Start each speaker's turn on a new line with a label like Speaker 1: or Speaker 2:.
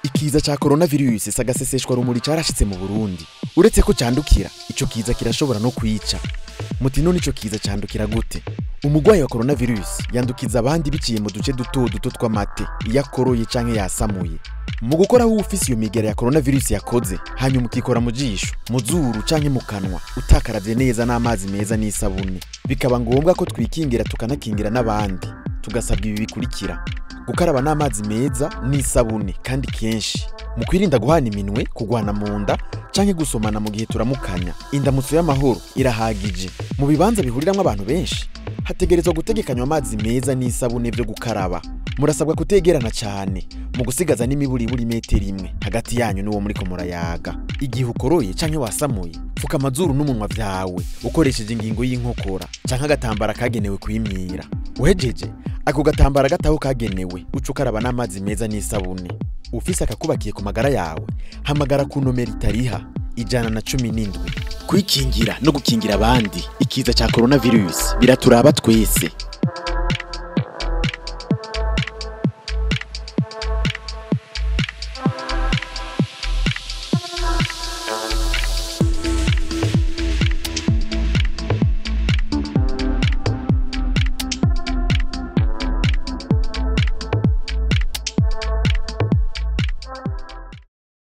Speaker 1: Ikiza ca coronavirus sagaseseshwa rumuri carashitse mu Burundi. Uretse ko candukira, ico kiza kirashobora no kwica. Muti none ico kiza candukira gute? Umugwayi wa coronavirus yandukiza abandi biciye mu duce duto duto tw'amate iyo akoroye canke yasamuye. Mu gukora aho ufise iyo migera ya coronavirus yakoze, hanyuma ukikora mu jisho, mu zuru canke mu kanwa, utakaravye neza n'amazi meza n'isabune. Bikaba ngombwa ko twikingira tukanakingira n'abandi. Tugasabwa ibi bikurikira: gukaraba n'amazi meza n'isabune kandi kenshi, mu kwirinda guhana iminwe, kugwana mu nda canke gusomana mu gihe turamukanya. Indamutso y'amahoro irahagije. Mu bibanza bihuriramwo abantu benshi hategerezwa gutegekanywa amazi meza n'isabune vyo gukaraba. Murasabwa kutegerana cane mu gusigaza n'imiburiburi metero imwe hagati yanyu n'uwo muriko murayaga. Igihe ukoroye canke wasamuye, fuka amazuru n'umunwa vyawe ukoresheje ingingo y'inkokora canke agatambara kagenewe kwimyira. Uhejeje ako gatambara gataho kagenewe, uca ukaraba n'amazi meza n'isabune. Ufise akakubakiye ku magara yawe, hamagara ku nomero itariha 117. Kwikingira no gukingira abandi ikiza ca coronavirus biraturaba twese.